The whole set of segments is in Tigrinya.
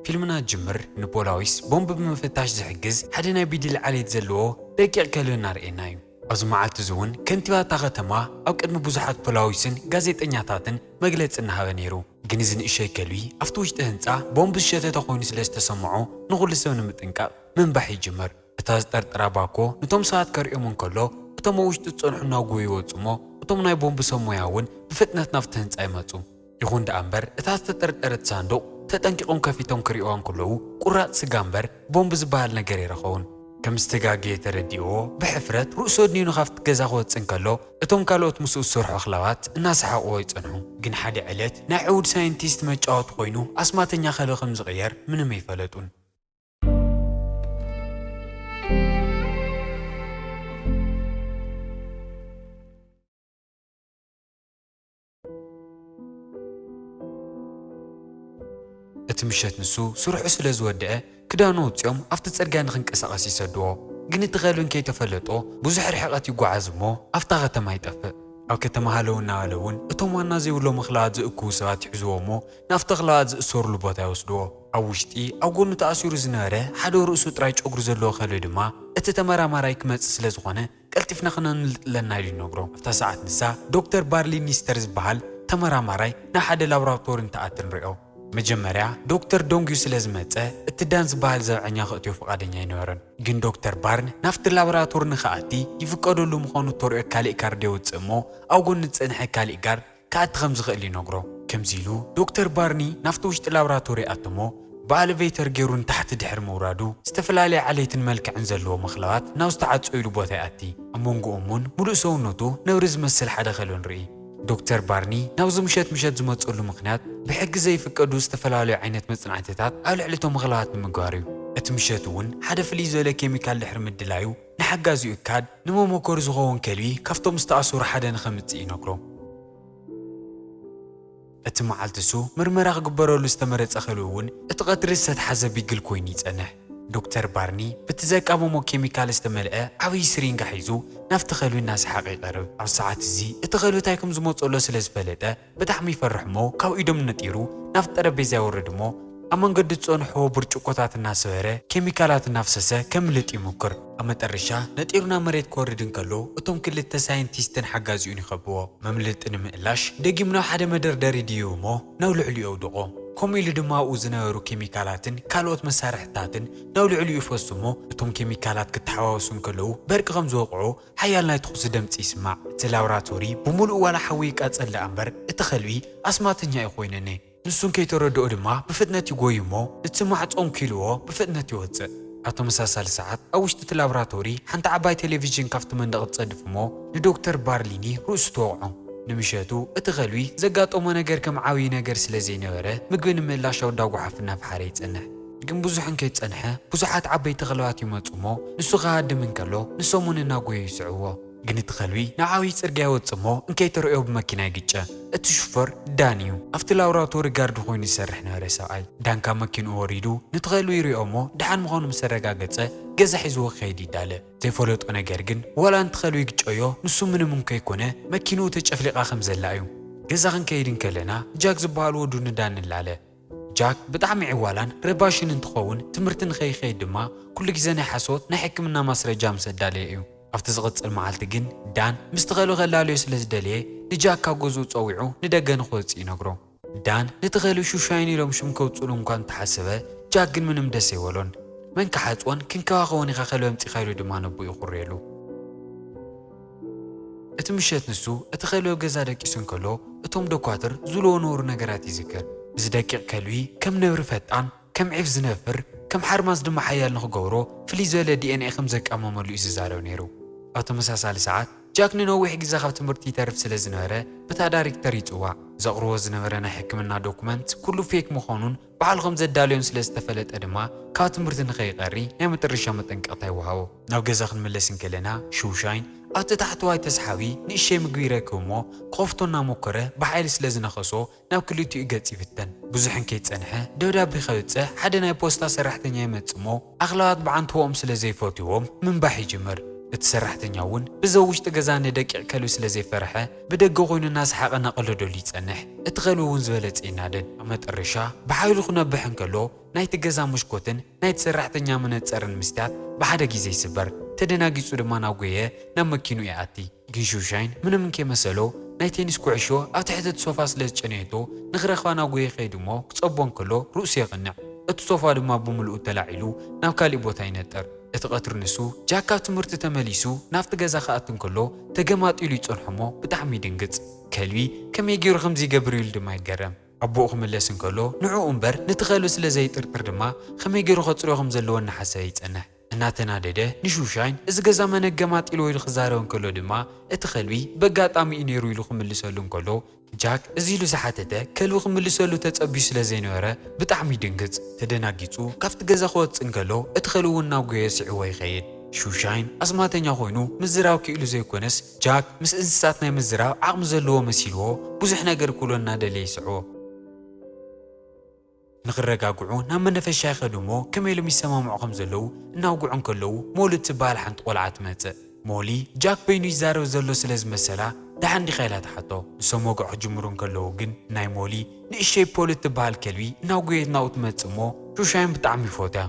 ፊልምና ጅምር ንፖላዊስ ቦምብ ብምፍታሽ ዝሕግዝ ሓደ ናይ ቢድል ዓሌት ዘለዎ ደቂቕ ከልቢ እናርእየና እዩ። ኣብዚ መዓልቲ እዚ እውን ከንቲባ እታ ከተማ ኣብ ቅድሚ ብዙሓት ፖላዊስን ጋዜጠኛታትን መግለጺ እናሃበ ነይሩ። ግን እዚ ንእሸይ ከልቢ ኣብቲ ውሽጢ ህንጻ ቦምብ ዝሸተተ ኮይኑ ስለ ዝተሰምዖ ንኹሉ ሰብ ንምጥንቃቕ ምንባሕ ይጅምር። እታ ዝጠርጠራ ባኮ ንቶም ሰባት ከርእዮም እንከሎ እቶም ኣብ ውሽጢ ዝጸንሑ እናጎዩ ይወጹ እሞ እቶም ናይ ቦምብ ሰብ ሞያ እውን ብፍጥነት ናብቲ ህንጻ ይመጹ። ይኹን ደኣ እምበር እታ ዝተጠርጠረት ሳንዱቕ ተጠንቂቖም ከፊቶም ክርእይዋ እንከለዉ ቁራጽ ስጋ እምበር ቦምብ ዝበሃል ነገር ኣይረኸቡን። ከም ዝተጋገየ ተረዲእዎ ብሕፍረት ርእሱ ኣድኒኑ ካብቲ ገዛ ክወጽእ እንከሎ እቶም ካልኦት ምስኡ ዝሰርሑ ኣኽላባት እናሰሓቕዎ ይጸንሑ። ግን ሓደ ዕለት ናይ ዕዉድ ሳይንቲስት መጫወቲ ኮይኑ ኣስማተኛ ከልቢ ከም ዝቕየር ምንም ኣይፈለጡን። እቲ ምሸት ንሱ ስርሑ ስለ ዝወድአ ክዳኑ ኣውጺኦም ኣብቲ ጽርግያ ንኽንቀሳቐስ ይሰድዎ። ግን እቲ ከልቢ እንከይተፈለጦ ብዙሕ ርሕቐት ይጓዓዝ እሞ ኣብታ ከተማ ይጠፍእ። ኣብ ከተማ ሃለው እናበለ እውን እቶም ዋና ዘይብሎም ኣኽላባት ዝእክቡ ሰባት ይሕዝዎ እሞ ናብቲ ኣኽላባት ዝእሰሩሉ ቦታ ይወስድዎ። ኣብ ውሽጢ ኣብ ጎኑ ተኣሲሩ ዝነበረ ሓደ ርእሱ ጥራይ ጨጉሪ ዘለዎ ከልቢ ድማ እቲ ተመራማራይ ክመጽእ ስለ ዝኾነ ቀልጢፍና ክነምልጥ ኣለና ኢሉ ይነግሮ። ኣብታ ሰዓት ንሳ ዶክተር ባርሊ ኒስተር ዝበሃል ተመራማራይ ናብ ሓደ ላቦራቶሪ እንትኣቲ ንሪኦ። መጀመርያ ዶክተር ዶንግዩ ስለ ዝመጸ እቲ ዳን ዝበሃል ዘብዐኛ ከእትዮ ፍቓደኛ ኣይነበረን። ግን ዶክተር ባርን ናብቲ ላቦራቶሪ ንኽኣቲ ይፍቀደሉ ምዃኑ እተርእዮ ካሊእ ካርድ የውጽእ እሞ ኣብ ጎኒ ዝጸንሐ ካሊእ ጋርድ ክኣቲ ከም ዝኽእል ይነግሮ። ከምዚ ኢሉ ዶክተር ባርኒ ናብቲ ውሽጢ ላቦራቶሪ ይኣቲ እሞ ብኣለቬተር ገይሩ ንታሕቲ ድሕሪ ምውራዱ ዝተፈላለየ ዓሌትን መልክዕን ዘለዎም ኣኽላባት ናብ ዝተዓጸዩሉ ቦታ ይኣቲ። ኣብ መንጎኦም እውን ምሉእ ሰውነቱ ነብሪ ዝመስል ሓደ ከልቢ ንርኢ። ዶክተር ባርኒ ናብዚ ምሸት ምሸት ዝመጸሉ ምኽንያት ብሕጊ ዘይፍቀዱ ዝተፈላለዩ ዓይነት መጽናዕትታት ኣብ ልዕሊ እቶም ኣኽላባት ንምግባር እዩ። እቲ ምሸት እውን ሓደ ፍልይ ዝበለ ኬሚካል ድሕሪ ምድላዩ ንሓጋዚኡ ካድ ንመመኮሪ ዝኸውን ከልቢ ካብቶም ዝተኣሰሩ ሓደ ንኸምጽእ ይነግሮ። እቲ መዓልቲ እሱ ምርመራ ክግበረሉ ዝተመረጸ ከልቢ እውን እቲ ቐትሪ ዝተትሓዘ ቢግል ኮይኑ ይጸንሕ። ዶክተር ባርኒ ብቲ ዘቃመሞ ኬሚካል ዝተመልአ ዓብዪ ስሪንጋ ሒዙ ናብቲ ከልቢ እናሰሓቐ ይቐርብ። ኣብ ሰዓት እዚ እቲ ከልቢ እንታይ ከም ዝመጸሎ ስለ ዝፈለጠ ብጣዕሚ ይፈርሕ እሞ ካብ ኢዶም ነጢሩ ናብቲ ጠረጴዛ ይወርድ እሞ ኣብ መንገዲ ዝጸንሕዎ ብርጭቆታት እናሰበረ ኬሚካላት እናፍሰሰ ከምልጥ ይሙክር። ኣብ መጠረሻ ነጢሩ ናብ መሬት ክወርድ እንከሎ እቶም ክልተ ሳይንቲስትን ሓጋዚኡን ይኸብዎ። መምልጢ ንምእላሽ ደጊሙ ናብ ሓደ መደርደሪ ድይቡ እሞ ናብ ልዕሊኡ የውድቖ። ከምኡ ኢሉ ድማ ኣብኡ ዝነበሩ ኬሚካላትን ካልኦት መሳርሕታትን ናብ ልዕሊኡ ይፈሱ እሞ እቶም ኬሚካላት ክተሓዋወሱ እንከለዉ በርቂ ከም ዝወቕዑ ሓያል ናይ ተኹሲ ደምጺ ይስማዕ። እቲ ላብራቶሪ ብምሉኡ ዋላ ሓዊ ይቃጸል ደኣ እምበር እቲ ከልቢ ኣስማተኛ እዩ ኮይነኒ። ንሱ እንከይተረድኦ ድማ ብፍጥነት ይጎዩ እሞ እቲ ማዕጾ እንኪልዎ ብፍጥነት ይወጽእ። ኣብ ተመሳሳሊ ሰዓት ኣብ ውሽጢ እቲ ላብራቶሪ ሓንቲ ዓባይ ቴሌቪዥን ካብቲ መንደቕ ትጸድፍ እሞ ንዶክተር ባርሊኒ ርእሱ ትወቕዖ። ንምሸቱ እቲ ከልቢ ዘጋጠሞ ነገር ከም ዓብዪ ነገር ስለ ዘይነበረ ምግቢ ንምእላሽ ኣውዳ ጓሓፍ እናፈሓረ ይጸንሕ። ግን ብዙሕ እንከይጸንሐ ብዙሓት ዓበይቲ ከልባት ይመጹ እሞ ንሱ ክሃድም እንከሎ ንሶም እውን እናጎየ ይስዕዎ። ግን እቲ ከልቢ ናብ ዓብዪ ጽርግያ ይወጽእ እሞ እንከይተርእዮ ብመኪና ይግጨ። እቲ ሹፈር ዳን እዩ። ኣብቲ ላብራቶሪ ጋርድ ኮይኑ ዝሰርሕ ነበረ ሰብኣይ። ዳን ካብ መኪንኡ ወሪዱ ነቲ ከልቢ ይሪኦ እሞ ደሓን ምዃኑ ምስ ኣረጋገጸ ገዛ ሒዝዎ ክኸይድ ይዳለ። ዘይፈለጦ ነገር ግን ዋላ ነቲ ከልቢ ይግጨዮ ንሱ ምንም እንከይኮነ መኪንኡ ተጨፍሊቓ ከም ዘላ እዩ። ገዛ ክንከይድ እንከለና ጃክ ዝበሃል ወዱ ንዳን ንላለ። ጃክ ብጣዕሚ ዕዋላን ረባሽን እንትኸውን ትምህርቲ ንኸይኸይድ ድማ ኩሉ ግዜ ናይ ሓሶት ናይ ሕክምና ማስረጃ ምስ ኣዳለየ እዩ። ኣብቲ ዝቕጽል መዓልቲ ግን ዳን ምስቲ ከልቢ ከላልዮ ስለ ዝደለየ ንጃክ ካብ ገዝኡ ጸዊዑ ንደገ ንኽወጽእ ይነግሮ። ዳን ነቲ ከልቢ ሹሻይን ኢሎም ሽም ከውጽእሉ እንኳ እንተሓሰበ ጃክ ግን ምንም ደስ ኣይበሎን። መን ክሓጽቦን ክንከባኸቦን ኢኻ ከልቢ ኣምጺኻ ኢሉ ድማ ነቦኡ ይኹርየሉ። እቲ ምሸት ንሱ እቲ ከልቢ ኣብ ገዛ ደቂሱ እንከሎ እቶም ዶኳትር ዝብልዎ ነበሩ ነገራት ይዝክር። እዚ ደቂቕ ከልቢ ከም ነብሪ ፈጣን፣ ከም ዒፍ ዝነፍር፣ ከም ሓርማዝ ድማ ሓያል ንኽገብሮ ፍልይ ዝበለ ዲ ኤን ኤ ከም ዘቃመመሉ እዩ ዝዛረብ ነይሩ። ኣብ ተመሳሳሊ ሰዓት ጃክ ንነዊሕ ግዜ ካብ ትምህርቲ ይተርፍ ስለ ዝነበረ በታ ዳይሬክተር ይጽዋዕ። ዘቕርቦ ዝነበረ ናይ ሕክምና ዶኩመንት ኩሉ ፌክ ምዃኑን ባዕሉ ከም ዘዳለዮን ስለ ዝተፈለጠ ድማ ካብ ትምህርቲ ንኸይቐሪ ናይ መጠረሻ መጠንቀቕታ ይወሃቦ። ናብ ገዛ ክንምለስ እንከለና ሹሻይን ኣብቲ ታሕተዋይ ተስሓቢ ንእሸይ ምግቢ ይረክብ እሞ ክኸፍቶ እናሞከረ ብሓይሊ ስለ ዝነኸሶ ናብ ክልቲኡ ገጽ ይፍተን። ብዙሕ እንከይጸንሐ ደብዳቤ ከብጽሕ ሓደ ናይ ፖስታ ሰራሕተኛ ይመጽእ እሞ ኣኽላባት ብዓንትቦኦም ስለ ዘይፈትይዎም ምንባሕ ይጅምር። እቲ ሰራሕተኛ እውን ብዘው ውሽጢ ገዛ ንደቂቕ ከልቢ ስለ ዘይፈርሐ፣ ብደገ ኮይኑ እናሰሓቐ እናቐለደሉ ይጸንሕ። እቲ ከልቢ እውን ዝበለጸ ይናደድ። ኣብ መጠረሻ ብሓይሉ ክነብሕ እንከሎ፣ ናይቲ ገዛ መስኮትን ናይቲ ሰራሕተኛ መነጸርን ምስትያት ብሓደ ግዜ ይስበር። ተደናጊጹ ድማ እናጎየ ናብ መኪኑ ይኣቲ። ግን ሹሻይን ምንም እንከይመሰሎ፣ ናይ ቴኒስ ኩዕሾ ኣብ ትሕቲ እቲ ሶፋ ስለ ዝጨነየቶ፣ ንኽረኽባ እናጎየ ይኸይድ እሞ፣ ክጸቦ እንከሎ ርእሱ የቕንዕ። እቲ ሶፋ ድማ ብምልኡ ተላዒሉ ናብ ካሊእ ቦታ ይነጥር። እቲ ቀትሪ ንሱ ጃክ ካብ ትምህርቲ ተመሊሱ ናብቲ ገዛ ክኣቱ እንከሎ፣ ተገማጢሉ ይጸንሖ እሞ ብጣዕሚ ይድንግጽ። ከልቢ ከመይ ገይሩ ከምዚ ይገብር ኢሉ ድማ ይገረም። ኣቦኡ ክምለስ እንከሎ፣ ንዕኡ እምበር ነቲ ከልቢ ስለ ዘይጥርጥር ድማ፣ ከመይ ገይሩ ከጽርዮ ከም ዘለዎ እናሓሰበ ይጸንሕ። እናተናደደ ንሹሻይን፣ "እዚ ገዛ መን ኣገማጢልዎ?" ኢሉ ክዛረብ እንከሎ ድማ፣ እቲ ከልቢ፣ "በጋጣሚ እዩ ነይሩ" ኢሉ ክምልሰሉ እንከሎ፣ ጃክ እዚ ኢሉ ዝሓተተ ከልቢ ክምልሰሉ ተጸብዩ ስለ ዘይነበረ፣ ብጣዕሚ ይድንግጽ። ተደናጊጹ ካብቲ ገዛ ክወጽእ እንከሎ፣ እቲ ከልቢ እውን እናጎየ ስዒዎ ይኸይድ። ሹሻይን ኣስማተኛ ኮይኑ ምዝራብ ክኢሉ ዘይኮነስ፣ ጃክ ምስ እንስሳት ናይ ምዝራብ ዓቕሚ ዘለዎ መሲልዎ፣ ብዙሕ ነገር ክብሎ እናደለየ ይስዕቦ። ንኽረጋግዑ ናብ መነፈሻ ይኸዱ እሞ፣ ከመይ ኢሎም ይሰማምዑ ከም ዘለዉ እናውግዑ እንከለዉ፣ ሞሊ እትበሃል ሓንቲ ቆልዓ ትመጽእ። ሞሊ፣ ጃክ በይኑ ይዛረብ ዘሎ ስለ ዝመሰላ፣ "ደሓን ዲኻ?" ኢላ ትሓቶ። ንሶም ወግዒ ክጅምሩ እንከለዉ ግን፣ ናይ ሞሊ ንእሸይ ፖሊ እትበሃል ከልቢ እናጎየት ናብኡ ትመጽእ እሞ፣ ሹሻይን ብጣዕሚ ይፈትያ።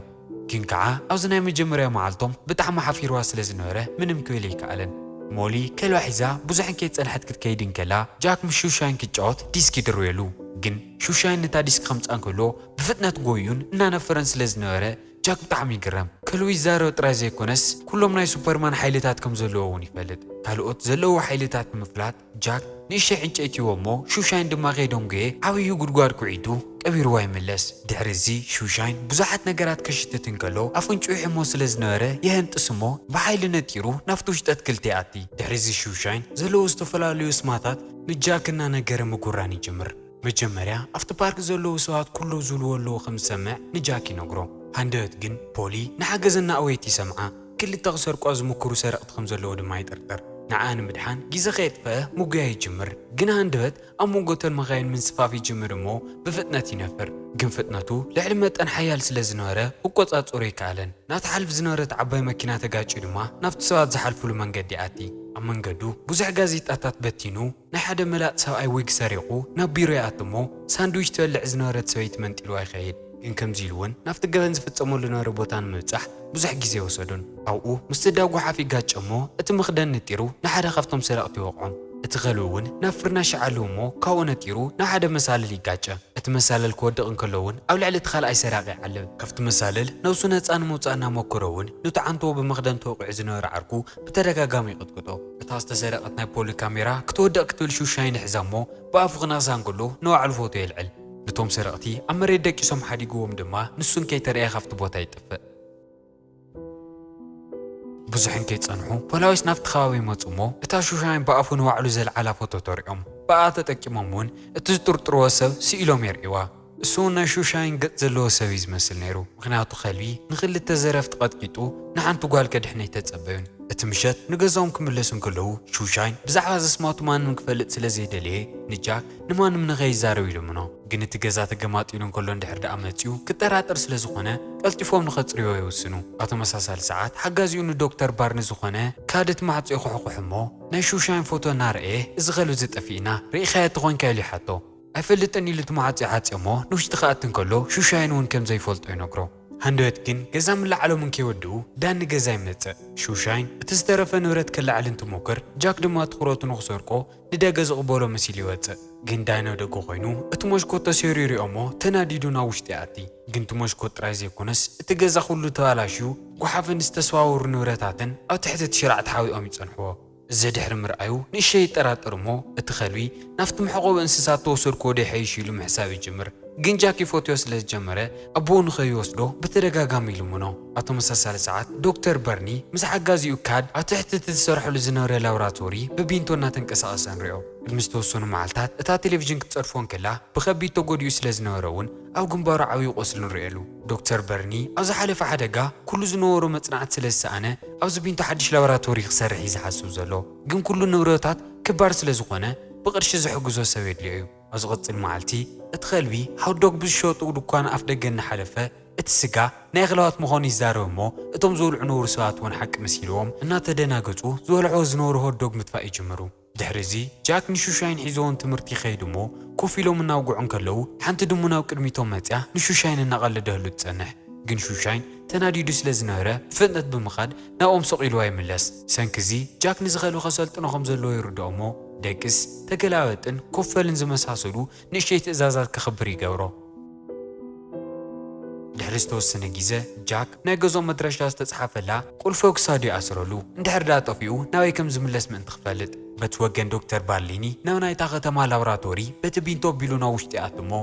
ግን ከዓ ኣብዚ ናይ መጀመርያ መዓልቶም ብጣዕሚ ሓፊርዋ ስለ ዝነበረ ምንም ክብል ኣይከኣለን። ሞሊ ከልባ ሒዛ ብዙሕ ከይጸንሐት ክትከይድ እንከላ፣ ጃክ ምስ ሹሻይን ክጫወት ዲስክ ይድርብየሉ። ግን ሹሻይን ነታ ዲስክ ከምጽኣ እንከሎ ብፍጥነት ጎዩን እናነፈረን ስለ ዝነበረ፣ ጃክ ብጣዕሚ ይግረም። ከልቡ ይዛረብ ጥራይ ዘይኮነስ፣ ኩሎም ናይ ሱፐርማን ሓይልታት ከም ዘለዎ እውን ይፈልጥ። ካልኦት ዘለዎ ሓይልታት ንምፍላጥ፣ ጃክ ንእሽተይ ዕንጨይቲ ይህቦ እሞ፣ ሹሻይን ድማ ከይደንጎየ ዓብዩ ጉድጓድ ኩዒቱ ቀቢርዋ ይምለስ። ድሕሪ እዚ ሹሻይን ብዙሓት ነገራት ከሽትት እንከሎ፣ ኣፍንጭኡ ይሕሞ ስለ ዝነበረ የህንጥስ እሞ፣ ብሓይሊ ነጢሩ ናብቲ ውሽጠ ኣትክልቲ ይኣቲ። ድሕሪ እዚ ሹሻይን ዘለዎ ዝተፈላለዩ ስማታት ንጃክ እናነገረ ምጉራን ይጅምር። መጀመርያ ኣብቲ ፓርክ ዘለዉ ሰባት ኩሉ ዝብልዎ ኣለዉ ከም ዝሰምዕ ንጃክ ይነግሮ። ሃንደበት ግን ፖሊ ንሓገዝ እናእወየት ይሰምዓ። ክልተ ክሰርቋ ዝምክሩ ሰረቕቲ ከም ዘለዉ ድማ ይጥርጥር። ንዓኣ ንምድሓን ግዜ ከየጥፈአ ምጉያይ ይጅምር። ግን ሃንደበት ኣብ መንጎ እተን መኻይን ምንስፋፍ ይጅምር እሞ ብፍጥነት ይነፍር። ግን ፍጥነቱ ልዕሊ መጠን ሓያል ስለ ዝነበረ ክቆጻጸሮ ኣይከኣለን። ናብታ ሓልፍ ዝነበረት ዓባይ መኪና ተጋጭዩ ድማ ናብቲ ሰባት ዝሓልፉሉ መንገዲ ይኣቲ። ኣብ መንገዱ ብዙሕ ጋዜጣታት በቲኑ ናይ ሓደ መላጥ ሰብኣይ ዊግ ሰሪቑ ናብ ቢሮ ይኣቱ እሞ፣ ሳንድዊች ትበልዕ ዝነበረት ሰበይቲ መንጢልዋ ይኸይድ። ግን ከምዚ ኢሉ እውን ናብቲ ገበን ዝፍጸመሉ ዝነበረ ቦታ ንምብጻሕ ብዙሕ ግዜ ኣይወሰዶን። ኣብኡ ምስቲ እንዳ ጓሓፍ ይጋጨ እሞ፣ እቲ መኽደን ነጢሩ ንሓደ ካብቶም ሰረቕቲ ይወቕዖም። እቲ ከልቢ እውን ናብ ፍርናሽ ይዓልብ እሞ፣ ካብኡ ነጢሩ ናብ ሓደ መሳልል ይጋጨ። እቲ መሳልል ክወድቕ እንከሎ እውን ኣብ ልዕሊ እቲ ካልኣይ ሰራቒ ይዓልብ። ካብቲ መሳልል ነብሱ ነጻ ንምውጻእ እናመከሮ እውን፣ ነቲ ዓንቶ ብመኽደን ተወቒዑ ዝነበረ ዓርኩ ብተደጋጋሚ ይቕጥቅጦ። እታ ዝተሰረቐት ናይ ፖሊ ካሜራ ክትወድቕ ክትብል ሹሻይን ይሕዛ እሞ፣ ብኣፉ ክነኽሳ እንከሎ ንባዕሉ ፎቶ የልዕል። ነቶም ሰረቕቲ ኣብ መሬት ደቂሶም ሓዲግዎም ድማ፣ ንሱ እንከይተረኣየ ካብቲ ቦታ ይጥፍእ። ብዙሕ እንከይጸንሑ ፖላዊስ ናብቲ ከባቢ ይመጹ እሞ፣ እታ ሹሻይን ብኣፉ ንባዕሉ ዘልዓላ ፎቶ ተሪኦም። ብኣ ተጠቂሞም እውን እቲ ዝጥርጥርዎ ሰብ ስኢሎም የርእይዋ። እሱ እውን ናይ ሹሻይን ገጽ ዘለዎ ሰብ እዩ ዝመስል ነይሩ። ምኽንያቱ ከልቢ ንኽልተ ዘረፍቲ ቀጥቂጡ ንሓንቲ ጓል ከድሕን ኣይተጸበዩን። እቲ ምሸት ንገዛኦም ክምለሱ እንከለዉ፣ ሹሻይን ብዛዕባ እዚ ኣስማቱ ማንም ክፈልጥ ስለ ዘይደለየ፣ ንጃክ ንማንም ንኸይዛረብ ይልምኖ። ግን እቲ ገዛ ተገማጢሉ እንከሎ እንድሕር ደኣ መጺኡ ክጠራጠር ስለ ዝኾነ፣ ቀልጢፎም ንኸጽርዮ ይውስኑ። ኣብ ተመሳሳሊ ሰዓት፣ ሓጋዚኡ ንዶክተር ባርኒ ዝኾነ ካድ እቲ ማዕጾ ይኹሕኩሕ እሞ፣ ናይ ሹሻይን ፎቶ እናረኣየ፣ "እዚ ከልቢ እዚ ጠፊእና፣ ርኢኻዮ ተኾንካ?" ኢሉ ይሓቶ። "ኣይፈልጥን" ኢሉ እቲ ማዕጾ ይዓጽዮ እሞ፣ ንውሽጢ ክኣቲ እንከሎ፣ ሹሻይን እውን ከም ዘይፈልጦ ይነግሮ። ሃንደበት ግን ገዛ ምልዓሎም እንከይወድኡ፣ ዳኒ ገዛ ይመጽእ። ሹሻይን እቲ ዝተረፈ ንብረት ከለዓዕል እንትሞክር፣ ጃክ ድማ ትኹረቱ ንኽሰርቆ ንደገ ዝቕበሎ መሲሉ ይወጽእ። ግን ዳኒ ኣብ ደገ ኮይኑ እቲ ሞሽኮት ተሰይሩ ይሪኦ እሞ ተናዲዱ ናብ ውሽጢ ይኣቲ። ግን እቲ ሞሽኮት ጥራይ ዘይኮነስ እቲ ገዛ ኩሉ ተባላሽዩ፣ ጓሓፍን ዝተሰባበሩ ንብረታትን ኣብ ትሕቲ እቲ ሽራዕ ተሓቢኦም ይጸንሕዎ። እዚ ድሕሪ ምርኣዩ ንእሸ ይጠራጠር እሞ እቲ ከልቢ ናብቲ መሕቆቢ እንስሳት ተወሰድኩዎ ዶ ይሐይሽ ኢሉ ምሕሳብ ይጅምር። ግን ጃክ ይፈትዮ ስለ ዝጀመረ ኣቦኡ ንኸይወስዶ ብተደጋጋሚ ይልምኖ። ኣብ ተመሳሳሊ ሰዓት ዶክተር በርኒ ምስ ሓጋዚኡ ካድ ኣብ ትሕቲ እቲ ዝሰርሐሉ ዝነበረ ላቦራቶሪ ብቢንቶ እናተንቀሳቐሰ ንሪኦ። ቅድሚ ዝተወሰኑ መዓልታት እታ ቴሌቪዥን ክትጸድፎ እንከላ ብኸቢድ ተጎዲኡ ስለ ዝነበረ እውን ኣብ ግንባሩ ዓብዪ ቁስሊ ንሪኤሉ። ዶክተር በርኒ ኣብ ዝሓለፈ ሓደጋ ኩሉ ዝነበሮ መጽናዕቲ ስለ ዝሰኣነ ኣብዚ ቢንቶ ሓድሽ ላቦራቶሪ ክሰርሕ እዩ ዝሓስብ ዘሎ። ግን ኩሉ ንብረታት ክባር ስለ ዝኾነ ብቕርሺ ዝሕግዞ ሰብ የድልዮ እዩ። ኣብ ዝቕጽል መዓልቲ እቲ ከልቢ ሃውዶግ ብዝሸጡ ድኳን ኣፍ ደገ እናሓለፈ እቲ ስጋ ናይ ኣኽላባት ምዃኑ ይዛረብ እሞ፣ እቶም ዝወልዑ ነበሩ ሰባት እውን ሓቂ መሲልዎም እናተደናገጹ፣ ዝወልዕዎ ዝነበሩ ሆት ዶግ ምጥፋእ ይጅምሩ። ድሕሪ እዚ ጃክ ንሹሻይን ሒዝዎ ንትምህርቲ ይኸይድ እሞ፣ ኮፍ ኢሎም እናውግዑ እንከለዉ፣ ሓንቲ ድሙ ናብ ቅድሚቶም መጽያ ንሹሻይን እናቐለደህሉ ትጸንሕ። ግን ሹሻይን ተናዲዱ ስለ ዝነበረ፣ ብፍጥነት ብምኻድ ናብኦም ስቕ ኢልዋ ይምለስ። ሰንኪ እዚ ጃክ ንዝኸልቢ ከሰልጥኖ ከም ዘለዎ ይርድኦ እሞ፣ ደቅስ፣ ተገላበጥን ኮፍ በልን ዝመሳሰሉ ንእሽተይ ትእዛዛት ከኽብር ይገብሮ። ድሕሪ ዝተወሰነ ግዜ፣ ጃክ ናይ ገዝኦም መድረሻ ዝተጽሓፈላ ቁልፊ ኣብ ክሳዱ ይኣስረሉ። እንድሕር ደኣ ጠፊኡ፣ ናበይ ከም ዝምለስ ምእንቲ ክፈልጥ። በቲ ወገን ዶክተር ባርሊኒ ናብ ናይታ ከተማ ላብራቶሪ በቲ ቢንቶ ኣቢሉ ናብ ውሽጢ ይኣቱ እሞ፣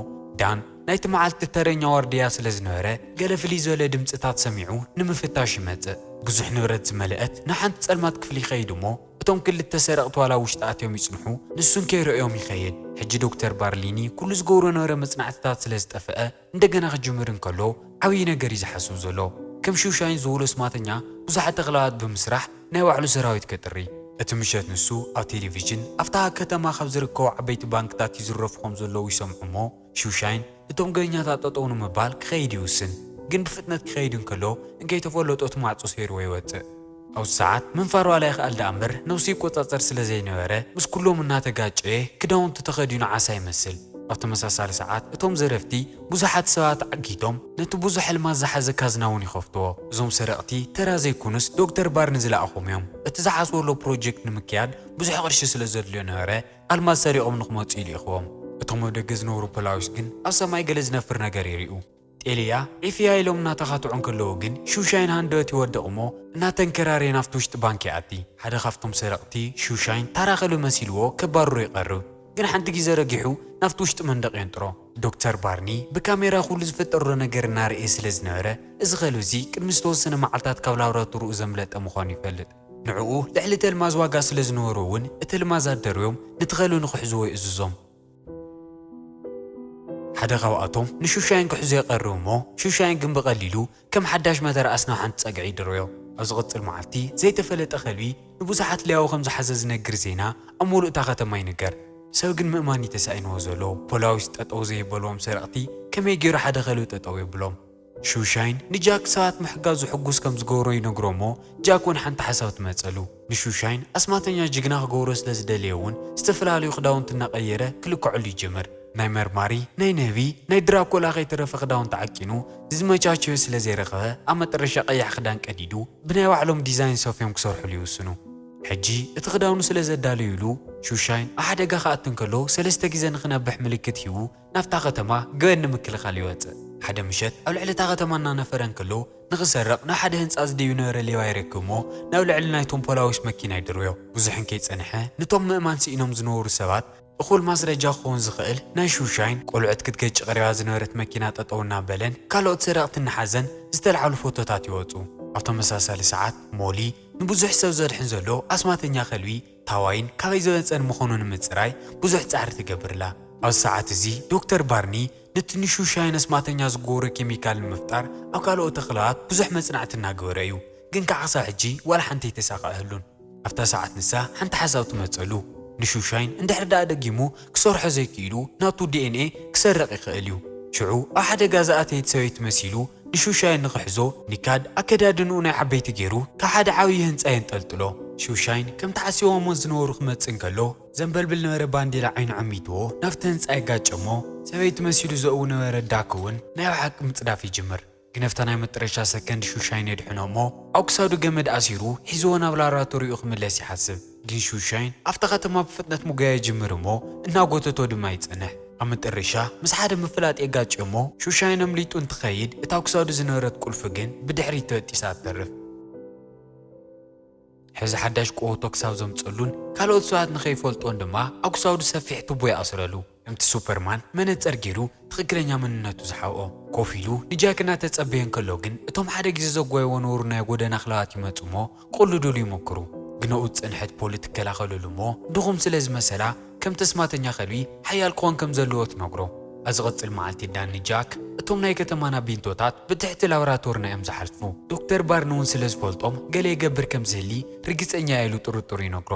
ዳን ናይቲ መዓልቲ ተረኛ ዋርድያ ስለ ዝነበረ፣ ገለ ፍልይ ዝበለ ድምጽታት ሰሚዑ ንምፍታሽ ይመጽእ። ብዙሕ ንብረት ዝመልአት ንሓንቲ ጸልማት ክፍሊ ይኸይድ እሞ፣ እቶም ክልተ ሰረቕቲ ዋላ ውሽጢ ኣትዮም ይጽንሑ፣ ንሱን ከይረእዮም ይኸይድ። ሕጂ ዶክተር ባርሊኒ ኩሉ ዝገብሮ ነበረ መጽናዕትታት ስለ ዝጠፍአ፣ እንደገና ክጅምር እንከሎ ዓብዪ ነገር እዩ ዝሓስብ ዘሎ። ከም ሹሻይን ዝበሉ ኣስማተኛ ብዙሓት ተኽላባት ብምስራሕ ናይ ባዕሉ ሰራዊት ከጥሪ። እቲ ምሸት ንሱ ኣብ ቴሌቪዥን ኣብታ ከተማ ካብ ዝርከቡ ዓበይቲ ባንክታት ይዝረፉ ከም ዘለዉ ይሰምዑ እሞ፣ ሹሻይን እቶም ገበኛታት ጠጠው ንምባል ክኸይድ ይውስን። ግን ብፍጥነት ክኸይድ እንከሎ፣ እንከይተፈለጦ እቲ ማዕጾ ሰይርዎ ይወጽእ። ኣብዚ ሰዓት ምንፋር ዋላ ይኽኣል ደኣ እምበር፣ ነብሱ ይቆጻጸር ስለ ዘይነበረ፣ ምስ ኩሎም እናተጋጨየ፣ ክዳውንቱ ተኸዲኑ ዓሳ ይመስል። ኣብ ተመሳሳሊ ሰዓት፣ እቶም ዘረፍቲ ብዙሓት ሰባት ዓጊቶም፣ ነቲ ብዙሕ ኣልማዝ ዝሓዘ ካዝና እውን ይኸፍትዎ። እዞም ሰረቕቲ ተራ ዘይኮኑስ፣ ዶክተር ባርኒ ዝለኣኾም እዮም። እቲ ዝሓስቦ ዘሎ ፕሮጀክት ንምክያድ ብዙሕ ቅርሺ ስለ ዘድልዮ ነበረ፣ ኣልማዝ ሰሪቖም ንኽመጹ ይልእኽዎም። እቶም ኣብ ደገ ዝነብሩ ፖላዊስ ግን ኣብ ሰማይ ገለ ዝነፍር ነገር ይርእዩ። ጤልያ ዒፍያ ኢሎም እናተኻትዑ እንከለዉ ግን ሹሻይን ሃንደበት ይወድቕ እሞ እናተንከራረየ ናብቲ ውሽጢ ባንክ ይኣቲ። ሓደ ካብቶም ሰረቕቲ ሹሻይን ታራ ከልቢ መሲልዎ ከባርሮ ይቐርብ። ግን ሓንቲ ግዜ ረጊሑ ናብቲ ውሽጢ መንደቕ የንጥሮ። ዶክተር ባርኒ ብካሜራ ኩሉ ዝፍጠር ዘሎ ነገር እናረእየ ስለ ዝነበረ፣ እዚ ከልቢ እዚ ቅድሚ ዝተወሰነ መዓልታት ካብ ላብራቶሪኡ ዘምለጠ ምዃኑ ይፈልጥ። ንዕኡ ልዕሊ እቲ ኣልማዝ ዋጋ ስለ ዝነበሮ እውን እቲ ኣልማዝ ኣደርብዮም ነቲ ከልቢ ንኽሕዝዎ ይእዝዞም። ሓደ ካብኣቶም ንሹሻይን ክሕዞ ይቐርብ እሞ፣ ሹሻይን ግን ብቐሊሉ ከም ሓዳሽ መተርኣስ ናብ ሓንቲ ጸግዒ ይድርብዮ። ኣብ ዝቕጽል መዓልቲ ዘይተፈለጠ ከልቢ ንብዙሓት ሊያዊ ከም ዝሓዘ ዝነግር ዜና ኣብ ምሉእ እታ ከተማ ይንገር። ሰብ ግን ምእማን እዩ ተሳኢንዎ ዘሎ። ፖላዊስ ጠጠው ዘየበልዎም ሰረቕቲ ከመይ ገይሩ ሓደ ከልቢ ጠጠው የብሎም? ሹሻይን ንጃክ ሰባት ምሕጋዙ ሕጉስ ከም ዝገብሮ ይነግሮ እሞ፣ ጃክ እውን ሓንቲ ሓሳብ ትመጸሉ። ንሹሻይን ኣስማተኛ ጅግና ክገብሮ ስለ ዝደለየ እውን ዝተፈላለዩ ክዳውንቲ እናቐየረ ክልክዐሉ ይጅምር። ናይ መርማሪ፣ ናይ ነቢ፣ ናይ ድራኮላ ከይተረፈ ክዳውንቲ ዓቂኑ ዝመቻቸዮ ስለ ዘይረኸበ፣ ኣብ መጠረሻ ቀይሕ ክዳን ቀዲዱ ብናይ ባዕሎም ዲዛይን ሰፍዮም ክሰርሑሉ ይውስኑ። ሕጂ እቲ ክዳኑ ስለ ዘዳለዩሉ፣ ሹሻይን ኣብ ሓደጋ ክኣቱ እንከሎ ሰለስተ ግዜ ንኽነብሕ ምልክት ሂቡ ናብታ ከተማ ገበን ንምክልኻል ይወጽእ። ሓደ ምሸት ኣብ ልዕሊ እታ ከተማ እናነፈረ እንከሎ ንኽሰርቕ ናብ ሓደ ህንጻ ዝድይብ ነበረ ሌባ ይረክብ እሞ ናብ ልዕሊ ናይቶም ፖላዊስ መኪና ይድርብዮ። ብዙሕ እንከይጸንሐ ነቶም ምእማን ስኢኖም ዝነበሩ ሰባት እኹል ማስረጃ ክኸውን ዝኽእል ናይ ሹሻይን ቆልዑት ክትገጭ ቀሪባ ዝነበረት መኪና ጠጠው እናበለን ካልኦት ሰረቕቲ እናሓዘን ዝተልዓሉ ፎቶታት ይወጹ። ኣብ ተመሳሳሊ ሰዓት ሞሊ ንብዙሕ ሰብ ዘድሕን ዘሎ ኣስማተኛ ከልቢ ታዋይን ካበይ ዝመጸን ምዃኑ ንምጽራይ ብዙሕ ጻዕሪ ትገብር ኣላ። ኣብዚ ሰዓት እዚ ዶክተር ባርኒ ነቲ ንሹሻይን ኣስማተኛ ዝገብሮ ኬሚካል ንምፍጣር ኣብ ካልኦት ተኽለታት ብዙሕ መጽናዕቲ እናገበረ እዩ። ግን ከዓ ክሳብ ሕጂ ዋላ ሓንቲ ኣይተሳኽዐሉን። ኣብታ ሰዓት ንሳ ሓንቲ ሓሳብ ትመጸሉ። ንሹሻይን እንድሕር ደኣ ደጊሙ ክሰርሖ ዘይክኢሉ ናቱ ዲ ኤን ኤ ክሰርቕ ይኽእል እዩ። ሽዑ ኣብ ሓደጋ ዝኣተየት ሰበይቲ መሲሉ ንሹሻይን ንኽሕዞ ኒካድ ኣከዳድንኡ ናይ ዓበይቲ ገይሩ ካብ ሓደ ዓብዪ ህንጻ የንጠልጥሎ። ሹሻይን ከምቲ ሓሲቦሞ ዝነበሩ ክመጽእ እንከሎ ዘንበልብል ነበረ ባንዴላ ዓይኑ ዓሚትዎ ናብቲ ህንጻ የጋጨሞ። ሰበይቲ መሲሉ ዘእው ነበረ ዳክ እውን ናይ ብሓቂ ምጽዳፍ ይጅምር። ግን ኣብታ ናይ መጠረሻ ሰከንድ ሹሻይን የድሕኖ እሞ ኣብ ክሳዱ ገመድ ኣሲሩ ሒዝዎ ናብ ላብራቶሪኡ ክምለስ ይሓስብ። ግን ሹሻይን ኣብታ ከተማ ብፍጥነት ምጉያ ይጅምር እሞ እናጎተቶ ድማ ይጸንሕ። ኣብ መጠረሻ ምስ ሓደ ምፍላጥ የጋጭ እሞ ሹሻይን ኣምሊጡ እንትኸይድ እታ ኣብ ክሳዱ ዝነበረት ቁልፊ ግን ብድሕሪት ተበጢሳ ትተርፍ። ሕዚ ሓዳሽ ቀወቶ ክሳብ ዘምጸሉን ካልኦት ሰባት ንኸይፈልጦን ድማ ኣብ ክሳዱ ሰፊሕ ቱቦ ይኣስረሉ። ከምቲ ሱፐርማን መነጸር ገይሩ ትኽክለኛ መንነቱ ዝሓብኦ። ኮፍ ኢሉ ንጃክ እናተጸበየ እንከሎ ግን እቶም ሓደ ግዜ ዘጓይዎ ነበሩ ናይ ጎደና ኣኽላባት ይመጹ እሞ ክቕልዱሉ ይሞክሩ። ግን ኣብኡ ዝጸንሐት ፖሊ ትከላኸለሉ እሞ ድኹም ስለ ዝመሰላ ከምቲ ኣስማተኛ ከልቢ ሓያል ክኾን ከም ዘለዎ ትነግሮ። ኣብ ዝቕጽል መዓልቲ ዳን ንጃክ እቶም ናይ ከተማና ቢንቶታት ብትሕቲ ላብራቶርና እዮም ዝሓልፉ። ዶክተር ባርኒ እውን ስለ ዝፈልጦም ገለ ይገብር ከም ዝህሊ ርግጸኛ እየ ኢሉ ጥርጥሩ ይነግሮ።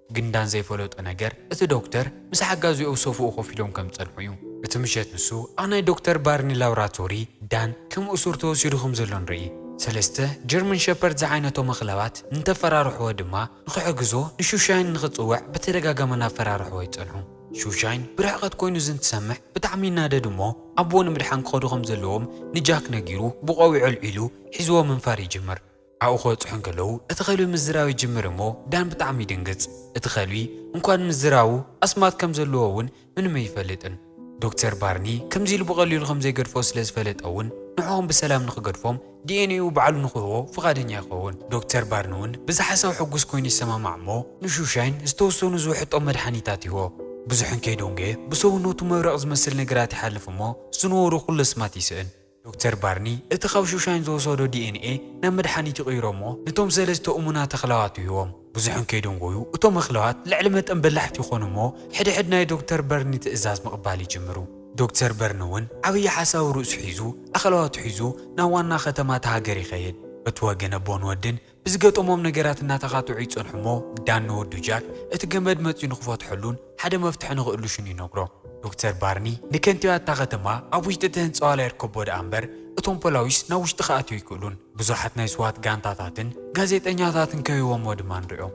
ግን ዳን ዘይፈለጦ ነገር፣ እቲ ዶክተር ምስ ሓጋዚኡ ኣብ ሶፍኡ ኮፍ ኢሎም ከም ዝጸንሑ እዩ። እቲ ምሸት ንሱ ኣብ ናይ ዶክተር ባርኒ ላብራቶሪ ዳን ከም እሱር ተወሲዱ ከም ዘሎ ንርኢ። ሰለስተ ጀርመን ሸፐርድ ዝዓይነቶም ኣኽላባት እንተፈራርሕዎ ድማ፣ ንኽሕግዞ ንሹሻይን ንኽጽውዕ ብተደጋጋሚ እናፈራርሕዎ ይጸንሑ። ሹሻይን ብርሕቐት ኮይኑ እዚ እንትሰምዕ ብጣዕሚ ይናደድ እሞ፣ ኣቦኡ ንምድሓን ክኸዱ ከም ዘለዎም ንጃክ ነጊሩ ብቐዊዑ ኣልዒሉ ሒዝዎ ምንፋር ይጅምር። ኣብኡ ክበጽሑ እንከለዉ እቲ ከልቢ ምዝራብ ይጅምር እሞ፣ ዳን ብጣዕሚ ይድንግጽ። እቲ ከልቢ እንኳን ምዝራቡ ኣስማት ከም ዘለዎ እውን ምንም ኣይፈልጥን። ዶክተር ባርኒ ከምዚ ኢሉ ብቐሊሉ ከም ዘይገድፎ ስለ ዝፈለጠ እውን ንዕኦም ብሰላም ንኽገድፎም ዲኤንኤኡ ባዕሉ ንኽህቦ ፍቓደኛ ይኸውን። ዶክተር ባርኒ እውን ብዚ ሓሳብ ሕጉስ ኮይኑ ይሰማማዕ እሞ ንሹሻይን ዝተወሰኑ ዝውሕጦም መድሓኒታት ይህቦ። ብዙሕ እንከይደንጎየ ብሰውነቱ መብረቕ ዝመስል ነገራት ይሓልፍ እሞ ዝነበሩ ኩሉ ኣስማት ይስእን። ዶክተር ባርኒ እቲ ካብ ሹሻይን ዝወሰዶ ዲኤንኤ ናብ መድሓኒት ይቕይሮ እሞ ነቶም ሰለስተ እሙናት ኣኽላባቱ ይህቦም። ብዙሕ እንከይደንጎዩ እቶም ኣኽላባት ልዕሊ መጠን በላሕቲ ይኾኑ እሞ ሕድሕድ ናይ ዶክተር በርኒ ትእዛዝ ምቕባል ይጅምሩ። ዶክተር በርኒ እውን ዓብዪ ሓሳዊ ርእሱ ሒዙ ኣኽላባቱ ሒዙ ናብ ዋና ከተማ እታ ሃገር ይኸይድ። በቲ ወገን ኣቦን ወድን ብዝገጠሞም ነገራት እናተኻትዑ ይጸንሑ እሞ ዳን ንወዱ ጃክ እቲ ገመድ መጺኡ ንኽፈትሐሉን ሓደ መፍትሒ ንኽእልሹን ይነግሮ። ዶክተር ባርኒ ንከንቲባ እታ ከተማ ኣብ ውሽጢ እቲ ህንጻ ዋላ ይርከቦ ደኣ እምበር እቶም ፖላዊስ ናብ ውሽጢ ክኣትዩ ኣይክእሉን። ብዙሓት ናይ ስዋት ጋንታታትን ጋዜጠኛታትን ከቢቦሞ ድማ ንሪኦም።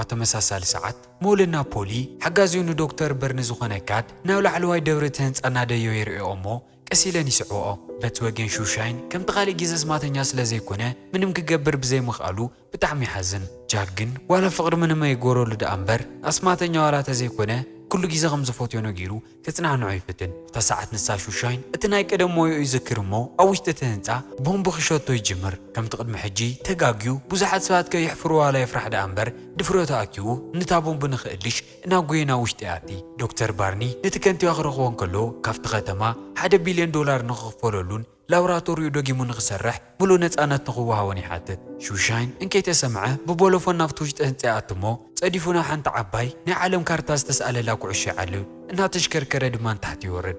ኣብ ተመሳሳሊ ሰዓት ሞልና ፖሊ ሓጋዚኡ ንዶክተር በርኒ ዝኾነ ካድ ናብ ላዕለዋይ ደብሪ እቲ ህንጻ እናደየበ ይርእዮ እሞ ቀስ ኢለን ይስዕብኦ። በቲ ወገን ሹሻይን ከምቲ ካልእ ግዜ ኣስማተኛ ስለ ዘይኮነ ምንም ክገብር ብዘይምኽኣሉ ብጣዕሚ ይሓዝን። ጃክ ግን ዋላ ፍቕሪ ምንም ኣይጎረሉ ደኣ እምበር ኣስማተኛ ዋላ ተዘይኮነ ኩሉ ግዜ ከም ዝፈትዮ ነጊሩ ከጽናንዖ ይፍትን። ኣብታ ሰዓት ንሳ ሹሻይን እቲ ናይ ቀደም ሞያኡ ይዝክር እሞ ኣብ ውሽጢ እቲ ህንጻ ቦምብ ክሸቶ ይጅምር። ከምቲ ቅድሚ ሕጂ ተጋግዩ ብዙሓት ሰባት ከየሕፍርዎ ዋላ ይፍራሕ ደኣ እምበር ድፍረቱ ኣኪቡ ነታ ቦምብ ንኽእልሽ እናጎየ ናብ ውሽጢ ይኣቲ። ዶክተር ባርኒ ነቲ ከንቲባ ክረኽቦ እንከሎ ካብቲ ከተማ ሓደ ቢልዮን ዶላር ንኽኽፈለሉን ላብራቶሪኡ ደጊሙ ንኽሰርሕ ምሉእ ነጻነት ንኽወሃቦን ይሓትት። ሹሻይን እንከይተሰምዐ ብቦሎፎን ናብቲ ውሽጢ ህንጻ ይኣቲ እሞ ጸዲፉ ናብ ሓንቲ ዓባይ ናይ ዓለም ካርታ ዝተስኣለላ ኩዕሾ ይዓልብ። እናተሽከርከረ ድማ ንታሕቲ ይወርድ።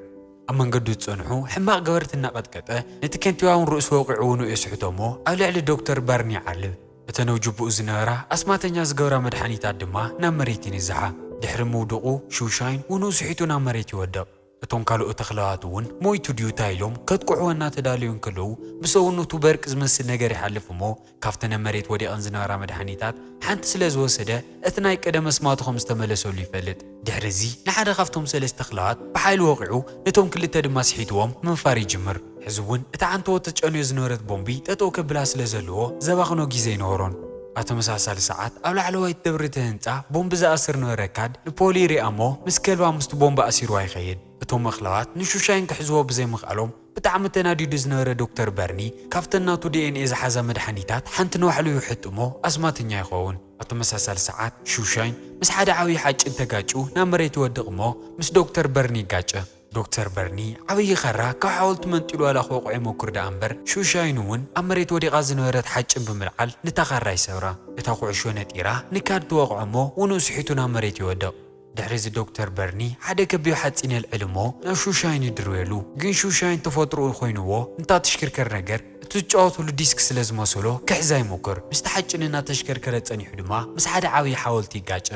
ኣብ መንገዱ ዝጸንሑ ሕማቕ ገበርቲ እናቐጥቀጠ ነቲ ከንቲባ እውን ርእሱ ወቒዑ ውኑኡ የስሕቶ እሞ ኣብ ልዕሊ ዶክተር ባርኒ ይዓልብ። እተን ኣብ ጅቡኡ ዝነበራ ኣስማተኛ ዝገብራ መድሓኒታት ድማ ናብ መሬት ይንዝሓ። ድሕሪ ምውድቑ ሹሻይን ውኑኡ ስሒቱ ናብ መሬት ይወድቕ። እቶም ካልኦት ኣኽላባት እውን ሞይቱ ድዩ እንታይ ኢሎም ከጥቅዕዎ እናተዳለዩ እንከለዉ ብሰውነቱ በርቂ ዝመስል ነገር ይሓልፍ እሞ ካብተን ኣብ መሬት ወዲቐን ዝነበራ መድሓኒታት ሓንቲ ስለ ዝወሰደ እቲ ናይ ቀደም ኣስማቱ ከም ዝተመለሰሉ ይፈልጥ። ድሕሪ እዚ ንሓደ ካብቶም ሰለስተ ኣኽላባት ብሓይሊ ወቒዑ ነቶም ክልተ ድማ ስሒትዎም ምንፋር ይጅምር። ሕዚ እውን እታ ዓንተቦ ተጨንዮ ዝነበረት ቦምቢ ጠጠው ከብላ ስለ ዘለዎ ዘባኽኖ ግዜ ኣይነበሮን። ኣብ ተመሳሳሊ ሰዓት ኣብ ላዕለዋይ ደብሪ እቲ ህንጻ ቦምቢ ዝኣስር ነበረ ካድ ንፖሊ ይሪኣ እሞ ምስ ከልባ ምስቲ ቦምቢ ኣሲርዋ ይኸይድ። እቶም ኣኽላባት ንሹሻይን ክሕዝዎ ብዘይምኽኣሎም ብጣዕሚ ተናዲዱ ዝነበረ ዶክተር በርኒ ካብተን ናቱ ዲኤንኤ ዝሓዛ መድሓኒታት ሓንቲ ንባዕሉ ይውሕጥ እሞ ኣስማተኛ ይኸውን። ኣብ ተመሳሳሊ ሰዓት ሹሻይን ምስ ሓደ ዓብዪ ሓጭን ተጋጭዩ ናብ መሬት ይወድቕ እሞ ምስ ዶክተር በርኒ ይጋጨ። ዶክተር በርኒ ዓብዪ ካራ ካብ ሓወልቲ መንጢሉ ዋላ ክወቕዖ ይሞክር ደኣ እምበር ሹሻይን እውን ኣብ መሬት ወዲቓ ዝነበረት ሓጭን ብምልዓል ነታ ካራ ይሰብራ። እታ ኩዕሾ ነጢራ ንካድ ትወቕዖ እሞ ውኑኡ ስሒቱ ናብ መሬት ይወድቕ። ድሕሪ እዚ ዶክተር በርኒ ሓደ ከቢድ ሓፂን የልዕል እሞ ናብ ሹሻይን ይድርብየሉ። ግን ሹሻይን ተፈጥሮኡ ኮይንዎ ነታ ትሽክርከር ነገር እቲ ዝጫወተሉ ዲስክ ስለ ዝመሰሎ ክሕዛ ይሞክር። ምስቲ ሓጭን እናተሽከርከረ ጸኒሑ ድማ ምስ ሓደ ዓብዪ ሓወልቲ ይጋጨ።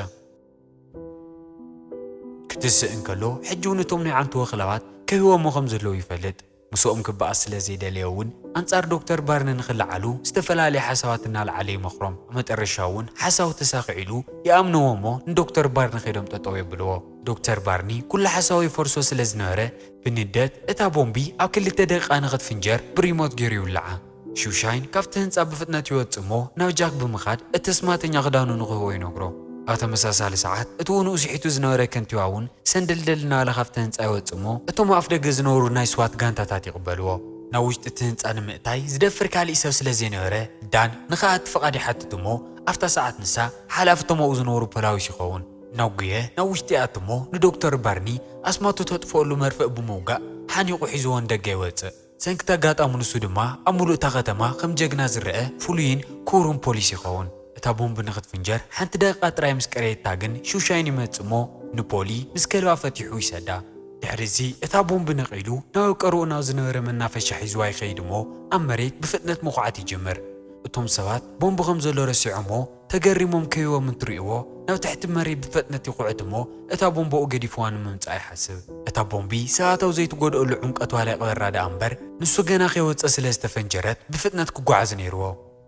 ክትስእ እንከሎ ሕጂ እውን እቶም ናይ ዓንተቦ ኣኽላባት ከቢቦሞ ከም ዘለዉ ይፈልጥ። ምስኦም ክበኣስ ስለ ዘይደለየ እውን ኣንጻር ዶክተር በርኒ ንኽለዓሉ ዝተፈላለየ ሓሳባት እናለዓለ ይመኽሮም። ኣብ መጠረሻ እውን ሓሳቡ ተሳኺዑሉ ይኣምንዎ እሞ ንዶክተር በርኒ ከይዶም ጠጠው የብልዎ። ዶክተር በርኒ ኩሉ ሓሳቡ ይፈርሶ ስለ ዝነበረ ብንደት እታ ቦምቢ ኣብ ክልተ ደቂቓ ንኽትፍንጀር ብሪሞት ገይሩ ይውልዓ። ሹሻይን ካብቲ ህንጻ ብፍጥነት ይወጽእ እሞ ናብ ጃክ ብምኻድ እቲ ኣስማተኛ ክዳኑ ንኽህቦ ይነግሮ። ኣብ ተመሳሳሊ ሰዓት እቲ ውኑኡ ስሒቱ ዝነበረ ከንቲባ እውን ሰንደልደል እናበለ ካብቲ ህንጻ ይወጽእ እሞ እቶም ኣፍ ደገ ዝነበሩ ናይ ስዋት ጋንታታት ይቕበልዎ። ናብ ውሽጢ እቲ ህንጻ ንምእታይ ዝደፍር ካሊእ ሰብ ስለ ዘይነበረ ዳን ንኽኣቲ ፍቓድ ይሓትት እሞ ኣብታ ሰዓት ንሳ ሓላፊ እቶም ኣብኡ ዝነበሩ ፖላዊስ ይኸውን። እናጉየ ናብ ውሽጢ ይኣቲ እሞ ንዶክተር በርኒ ኣስማቱ ተጥፍኣሉ መርፍእ ብምውጋእ ሓኒቑ ሒዝዎ ንደገ ይወጽእ። ሰንክቲ ኣጋጣሚ ንሱ ድማ ኣብ ምሉእ እታ ከተማ ከም ጀግና ዝረአ ፍሉይን ክቡርን ፖሊስ ይኸውን። እታ ቦምብ ንኽትፍንጀር ሓንቲ ደቂቓ ጥራይ ምስ ቀረየታ ግን ሹሻይን ይመጽእ እሞ ንፖሊ ምስ ከልባ ፈቲሑ ይሰዳ። ድሕሪ እዚ እታ ቦምብ ነቒሉ ናብ ቀረኡ ናብ ዝነበረ መናፈሻ ሒዝዋ ይኸይድ እሞ ኣብ መሬት ብፍጥነት ምኹዓት ይጅምር። እቶም ሰባት ቦምብ ከም ዘሎ ረሲዖሞ ተገሪሞም ከይቦም እንትርእይዎ ናብ ትሕቲ መሬት ብፍጥነት ይኹዕት እሞ እታ ቦምባኡ ገዲፍዋ ንምምጻእ ይሓስብ። እታ ቦምቢ ሰባት ኣብ ዘይትጎድኦሉ ዕምቀት ዋላ ይቕበራ ደኣ እምበር ንሱ ገና ከይወጸ ስለ ዝተፈንጀረት ብፍጥነት ክጓዓዝ ነይርዎ።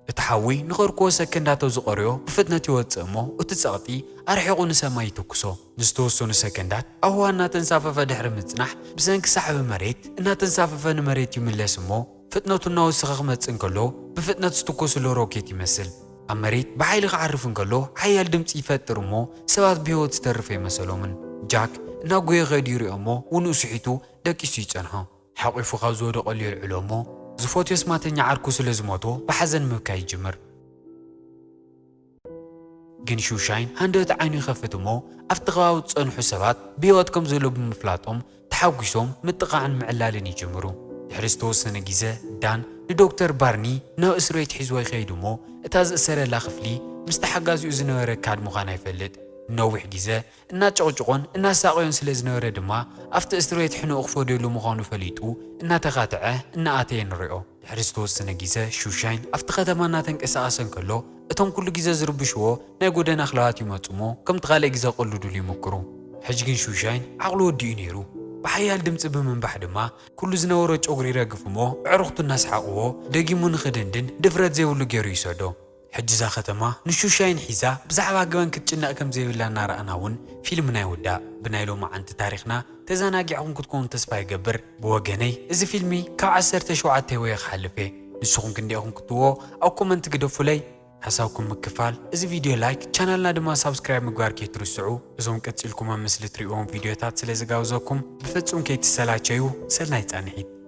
እቲ ሓዊ ንኸርክቦ ሰከንዳት ኣብ ዝቐርዮ ብፍጥነት ይወጽእ እሞ እቲ ጸቕጢ ኣርሒቑ ንሰማይ ይትኩሶ። ንዝተወሰኑ ሰከንዳት ኣብ ህዋ እናተንሳፈፈ ድሕሪ ምጽናሕ ብሰንኪ ሳዕቢ መሬት እናተንሳፈፈ ንመሬት ይምለስ እሞ ፍጥነቱ እናወሰኸ ክመጽእ እንከሎ ብፍጥነት ዝተኮሰሉ ሮኬት ይመስል ኣብ መሬት ብሓይሊ ክዓርፍ እንከሎ ሓያል ድምጺ ይፈጥር እሞ ሰባት ብህይወት ዝተርፍ ኣይመሰሎምን። ጃክ እናጎየ ከይዱ ይሪኦ እሞ ውንኡ ስሒቱ ደቂሱ ይጸንሖ። ሓቂፉ ካብ ዝወደቐሉ የልዕሎ እሞ ዝፈትዮ ኣስማተኛ ዓርኩ ስለ ዝሞቶ ብሓዘን ምብካይ ይጅምር። ግን ሹሻይን ሃንደበት ዓይኑ ይኸፍት እሞ ኣብቲ ከባቢ ዝጸንሑ ሰባት ብህይወት ከም ዘሎ ብምፍላጦም ተሓጒሶም ምጥቓዕን ምዕላልን ይጅምሩ። ድሕሪ ዝተወሰነ ግዜ ዳን ንዶክተር ባርኒ ናብ እስር ቤት ሒዝዎ ይኸይድ እሞ እታ ዝእሰረላ ክፍሊ ምስ ተሓጋዚኡ ዝነበረ ካድ ምዃና ይፈልጥ። ንነዊሕ ግዜ እናጨቕጭቖን እናሳቐዮን ስለ ዝነበረ ድማ ኣብቲ እስር ቤት ሕንኡ ክፈድየሉ ምዃኑ ፈሊጡ እናተኻትዐ እናኣተየ ንሪኦ። ድሕሪ ዝተወሰነ ግዜ ሹሻይን ኣብቲ ከተማ እናተንቀሳቐሰ እንከሎ እቶም ኩሉ ግዜ ዝርብሽዎ ናይ ጎደና ኣኽላባት ይመጹ እሞ ከምቲ ካልእ ግዜ ክቕልዱሉ ይምክሩ። ሕጂ ግን ሹሻይን ዓቕሉ ወዲኡ ነይሩ። ብሓያል ድምጺ ብምንባሕ ድማ ኩሉ ዝነበሮ ጨጉሪ ይረግፍ እሞ ኣዕሩኽቱ እናሰሓቕዎ ደጊሙ ንኽድንድን ድፍረት ዘይብሉ ገይሩ ይሰዶ። ሕጂ እዛ ከተማ ንሹሻይን ሒዛ ብዛዕባ ገበን ክትጭነቕ ከም ዘይብላ እናረኣና እውን ፊልምና ይውዳእ። ብናይ ሎማዓንቲ ታሪኽና ተዘናጊዕኹም ክትኮኑ ተስፋ ይገብር። ብወገነይ እዚ ፊልሚ ካብ ዓሰርተ ሸውዓተ ሂበዮ ክሓልፍ እየ። ንስኹም ክንደይ ኢኹም ክትብዎ ኣብ ኮመንት ግደፉለይ። ሓሳብኩም ምክፋል፣ እዚ ቪድዮ ላይክ፣ ቻናልና ድማ ሳብስክራይብ ምግባር ከይትርስዑ። እዞም ቀጺልኩም ኣብ ምስሊ ትርእይዎም ቪድዮታት ስለ ዝጋብዘኩም ብፍጹም ከይትሰላቸዩ። ሰናይ ጻንሒት።